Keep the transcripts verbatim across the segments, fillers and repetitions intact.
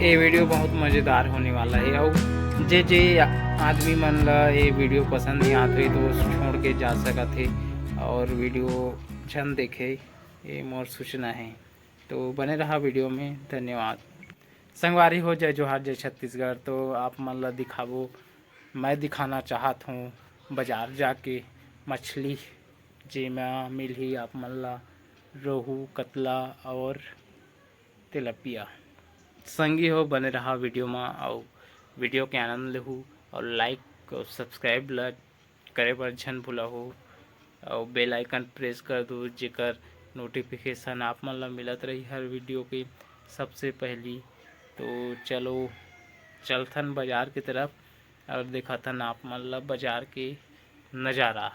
ये वीडियो बहुत मज़ेदार होने वाला है। और जे जे आदमी मन ला ये वीडियो पसंद नहीं आत होही तो छोड़ के जा सकत हे और वीडियो झन देखे, ये मोर सूचना है। तो बने रहा वीडियो में। धन्यवाद। संगवारी हो, जय जोहार, जय छत्तीसगढ़। तो आप मन ला दिखाबो, मैं दिखाना चाहत हूँ बाजार जाके मछली, जेमा मिलही आप मन ला रोहू, कतला और तिलपिया। संगी हो, बने रहा वीडियो मा, और वीडियो के आनंद लेहू, और लाइक और सब्सक्राइब ला करे बर झन भूलहू, और बेल आइकन प्रेस कर दू, जेकर नोटिफिकेशन आप मन ला मिलत रही हर वीडियो के सबसे पहली। तो चलो, चलथन बाजार की तरफ और दिखाथन आप मन ला बाजार के नज़ारा।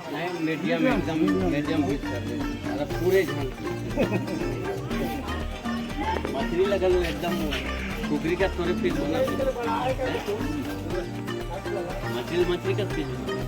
नहीं, मीडियम, एकदम मीडियम पीस कर दे। अरे पूरे झन। मछली लगल हो एकदम, कुकरी का तोरे पीस बना। मछली, मछली का पीस बना।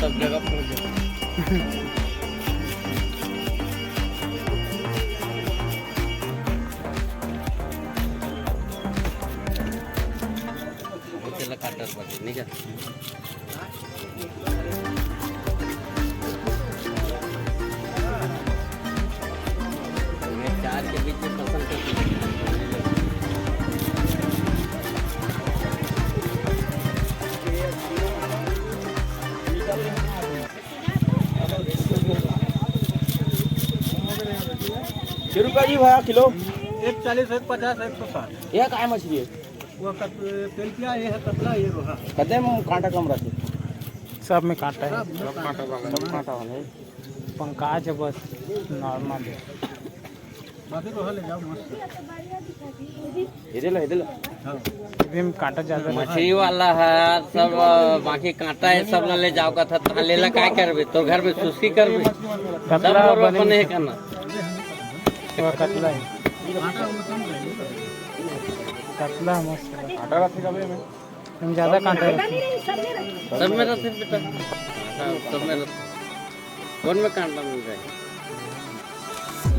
सब जगह पहुंच जाए। चला काटत बाटे, नहीं का? ये चार के बीच में पसंद करके छह रुपया जी भैया किलो। एक चालीस, एक पचास, एक सौ साठ। ये काय मछली है? वो कत-, तेलपिया, ये है कतला, ये रोहा। कते में कांटा कम रहते? सब में कांटा है। सब में कांटा। सब कांटा वाला है। पंखा है बस, नॉर्मल है। बाकी रोहा ले जाओ मस्त। इधर ला, इधर ला। हाँ। अभी में कांटा ज्यादा रहता है। मछली वाला है सब, बाकी कांटा है सब ला ले जाओ का था, तहाँ लेला काय करबे? तो घर में सुस्की करबे? कतला सब बने अपने है करना। वो कतला है। कतला मस्त है। कांटा रहते कभी में। हम ज्यादा कांटा रहते। सब में रहते बेटा। हाँ, सब में रहते। कौन में कांटा मिल रहा है?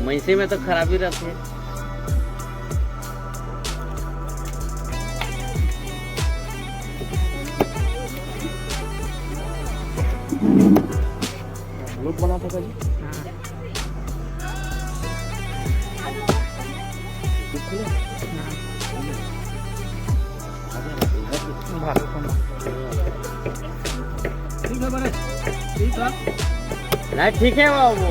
मैसे में तो खराबी रहती है। लोग बना सका जी। ठीक है बड़े, ठीक है। नहीं, ठीक है, वो, वो,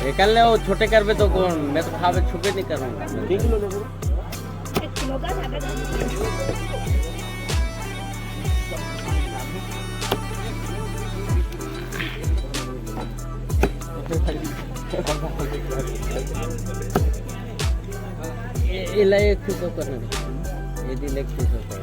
एक ले, वो छोटे करबे तो कौन, मैं तो खावे छुपे नहीं करूँगा। ठीक लो, ले लो। ए-, एला एक ठो कर, ये दिल एक ठो कर।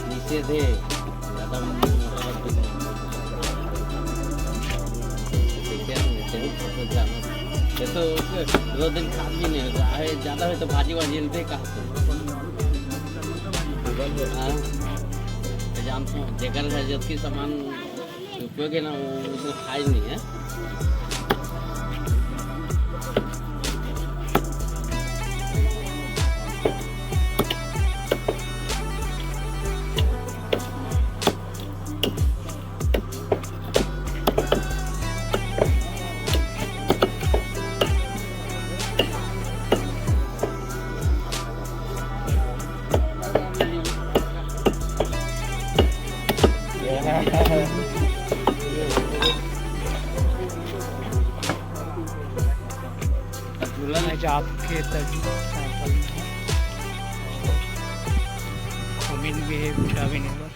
नीचे दे, ज्यादा मोटा मत दे। ठीक है, नीचे ही फंस जाना। ये तो दो दिन खाद भी नहीं होता है, ज्यादा हो तो भाजी वाजी दे कहाँ से? हाँ, मैं जानता हूँ, जेकर घर जबकि सामान उपयोग है ना, वो उतना खाई नहीं है। मैं जात के तभी साइकिल में हूँ। खोमिन भी हे, बूटा भी नहीं बर।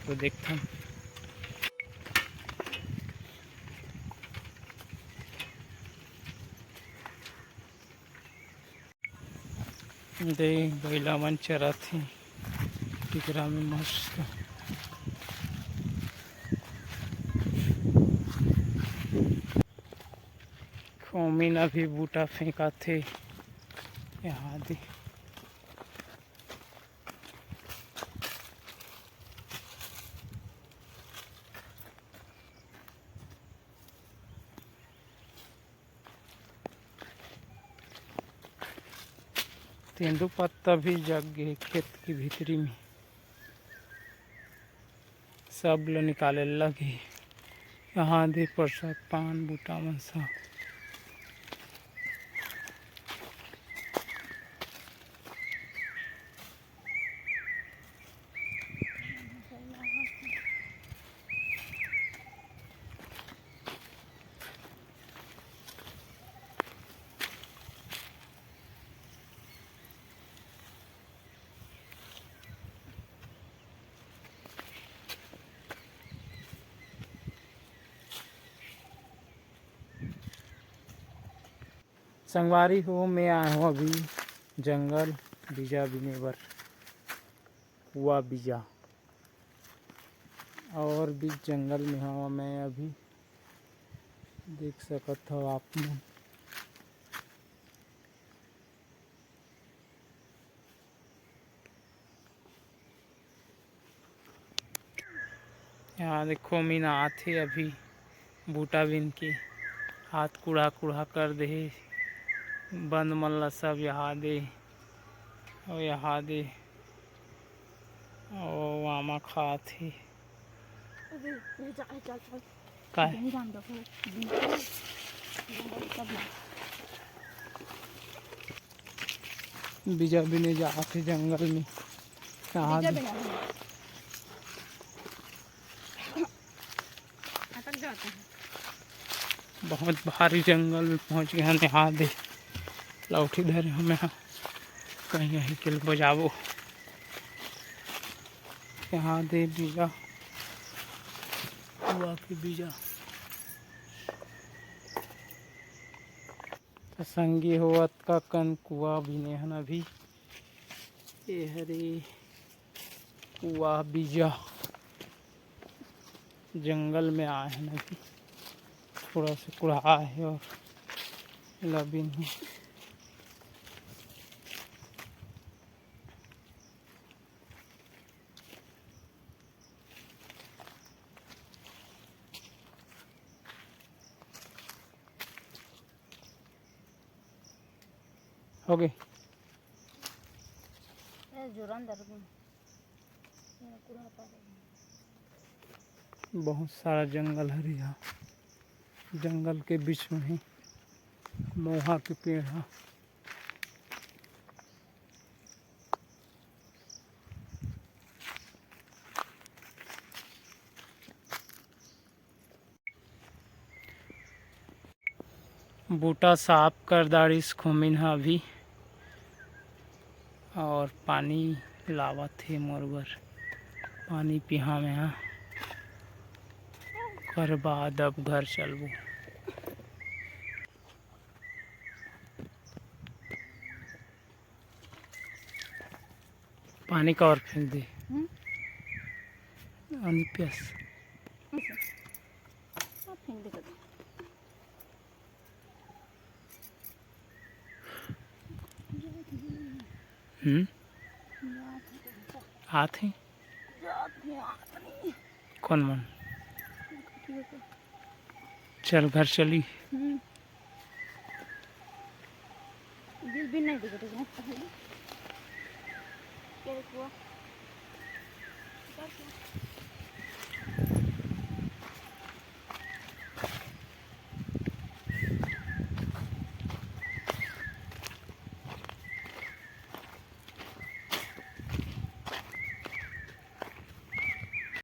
तो देखथन। दे बइला मन चरत हे टिकरा में मस्त। खोमिन अभी बूटा फेंकाथे यहाँ दे। तेंदू पत्ता भी जग गे खेत के भीतरी में, सब ल निकाले लगे। यहाँ दे परसत पान बूटा मन सब। संगवारी हो, मैं आए हूँ अभी जंगल बीजा बिने बर, कुआ बीजा। और भी जंगल में हवा मैं अभी, देख सकत हो आप मन। यहाँ देखो, मीना आथे अभी बूटा बिन के, हाथ कुढ़ा कुढ़ा कर देहे, बंद मन ला सब यहाँ दे, और यहाँ दे, और वामा खात हे। काय? बीजा बिने जाथे जंगल में। कहाँ बीजा दे? बिना है। अटक जाता है। बहुत भारी जंगल में पहुँच गए हैं। यहाँ दे लौठी धरे हमें, हाँ। कहीं यहीं के बजाबो। यहाँ दे बीजा, कुआ के बीजा। तो संगी हो, अतका कन कुआ बिने हन अभी। ये हरे कुआ बीजा, जंगल में आए हन अभी। थोड़ा सा कुढ़ा है और लबिन है। हो गए। बहुत सारा जंगल हरे यहाँ, जंगल के बीच में ही मोहा के पेड़ है। बूटा साफ कर दाड़िस खोमिन ह अभी, और पानी लावत हे मोर बर, पानी पिहा में हा, ओकर बाद अब घर चलबो। पानी का और फेंक दे। हम्म। पानी प्यास। ऐसे। अब फेंक दे कभी। हम्म। आत हे। कौन मन? चल घर चली। हम्म। बिल भी नहीं दिखा। क्या हुआ?